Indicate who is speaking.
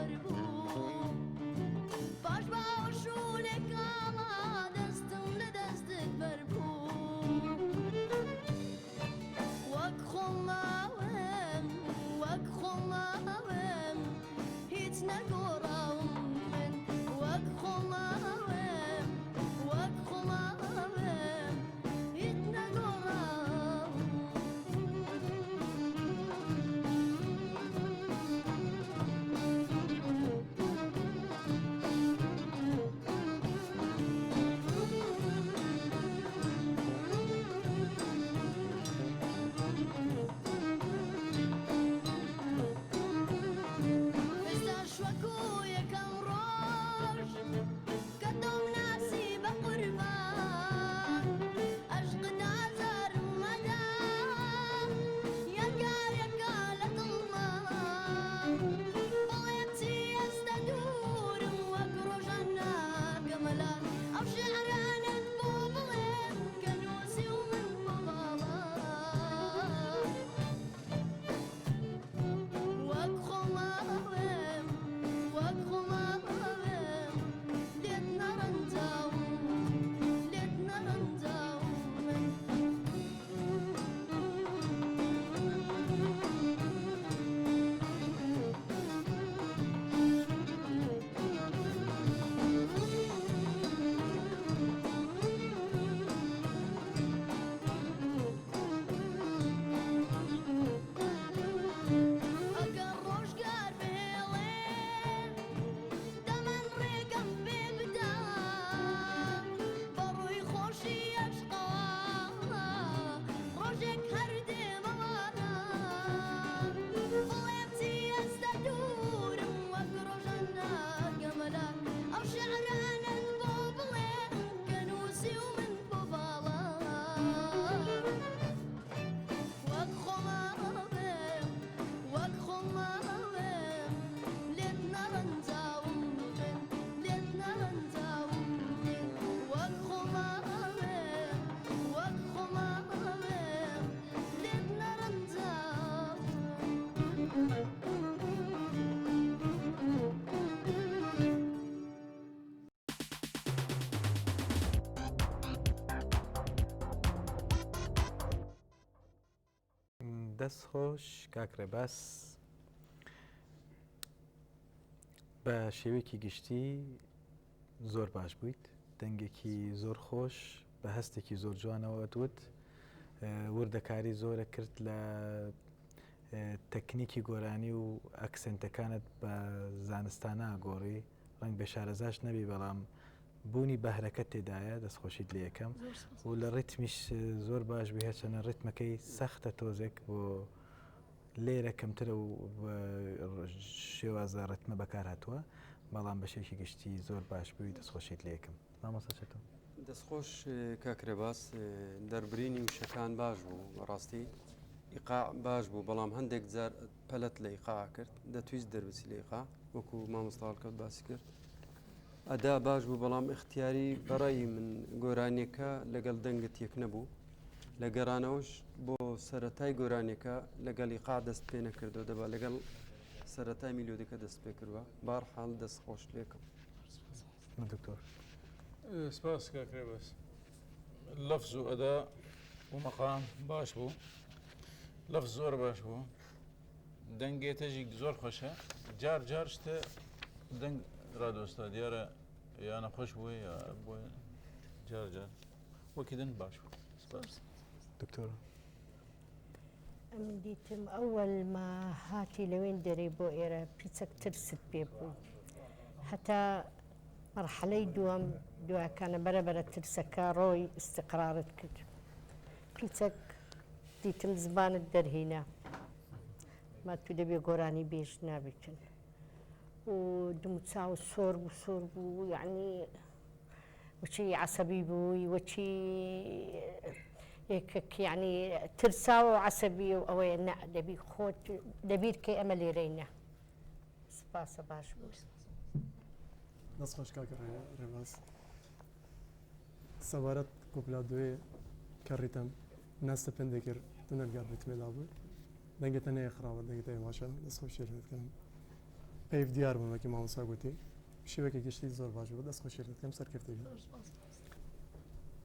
Speaker 1: بەربوو پاش باوەش و لێکاڵا دەستم لە دەستت بەربوو وەک خۆم ماوم وەک خۆم ماوم هیچ نەگۆڕاوم من وەک خۆم ماوم وەک خۆم ماوم هیچ نەگۆڕاوم. ئێستاش وەکو یەکەم ڕۆژ کە تۆم ناسی بە قوربان ئەشقت ئازارم مەدە یەکە یەکە لە دڵما بڵێم چی ئێستە دوورم وەک ڕۆژان ناگەمە لات ئەو شیعرانەت بۆ بڵێم کە نووسیومن بۆ باڵا وەک خۆماوم وەک خۆماوم لێت نەڕەنجاوم لێت نەڕەنجاوم من. ئەگەر ڕۆژگار بهێڵێ دەمەن ڕێگەم پێ بدە بە ڕووی خۆشی ئەشقەوە ڕۆژێک هەر دێمەوانە بڵێم چی ئێستە دوورم وەک ڕۆژان ناگەمە لات ئەو شیعرانەت بۆ بڵێم کە نووسیومن بۆ باڵا. وەک خۆماوم وەک خۆماوم لێت نەڕەنجاوم من لێت نەڕەنجاوم من وەک خۆماوم وەک خۆماوم لێت نەڕەنجاوم.
Speaker 2: دەست خۆش کاک ڕێباز بە شێوەیەکی گشتی زۆر باش بوویت دەنگێکی زۆر خۆش بە هەستێکی زۆر جوانەوە دوت وردەکاری زۆرە کرد لە تەکنیکی گۆرانی و accent ەکانت بە زانستانە گۆڕی ڕەنگ بێ شارەزاش نەبی بەڵام بوونی بەهرەکەت تێدایە دەستخۆشیت لێ یەکەم و لە ڕیتمیش زۆر باش بووی هەرچەنە ڕیتمەکەی سەختە تۆزێک بۆ لێرە کەمترە و شێوازە ڕیتمە بەکار هاتووە بەڵام بە شێکی گشتی زۆر باش بووی دەستخۆشیت لێ یەکەم مامۆستا چەتۆ.
Speaker 3: دەستخۆش کاک رێباز دەربرینی وشەکان باش بوو بەڕاستی ئیقاع باش بوو بەڵام هەندێک جار پەلەت لە ئیقاع کرد دەتویست دەربچی لە ئیقاع وەکو مامۆستا هەڵکەوت باسی کرد ئەدا باش بوو بەڵام اختیاری بەڕێی من گۆرانیەکە لەگەڵ دەنگت یەک نەبوو لە گەڕانەوەش بۆ سەرەتای گۆرانیەکە لەگەڵ ئیقاع دەست پێ نەکردەوە دەبا لەگەڵ سەرەتای میلۆدەکە دەست پێ کردوە بارحاڵ دەست خۆش لێکم
Speaker 2: دکتۆر
Speaker 4: سپاس کاک ڕێباز لەفز و ئەدا و مەقام باش بوو لەفز زۆر باش بوو دەنگێ تەژی زۆر خۆشە جار جار شتە دەنگ ڕادۆستا دیارە یا نەخۆش بووە یا بۆ جار جار وەکی دەنگ باش بوو سپاس
Speaker 2: دکتۆر
Speaker 5: ئەمن دیتم ئەوەل ما هاتی لەوێن دەرێ بۆ ئێرە پیچەک ترست پێ بوو هەتا مەرحەلەی دووەم دواکانە بەرە بەرە ترسەکە ڕۆی ئیستیقرارت کرد پیچەک دیتم زمانت دەرهینا ما تو دەبێ گۆرانی بێژ نابیتن و دموچاو سۆر بوو سۆر بوو یعنی وچی عەسەبی بووی وچی یەکەک یعنی ترساوە و عەسەبی و ئەوەیە نا دەبی خۆت دەبیر کەی ئەمە لێرەی نا سپاسە باش بوو.
Speaker 6: دەست خۆش کاک ڕێباز. سەبارەت کۆپلا دوێ کە ڕیتم ناستە پندێ کرد تو نەلگەر ڕیتمێ دابوو دەنگێ تە نەیە خراوە دەنگێ تە باشە دەست خۆشی لێت کەم. پەیڤ دیار بوون وەکی مامۆستا گوتی. شێوەیەکی گشتی زۆر باش بوو. دەست خۆشی لێت دەکەم سەرکەفتوو بی.
Speaker 7: زۆر سپاس.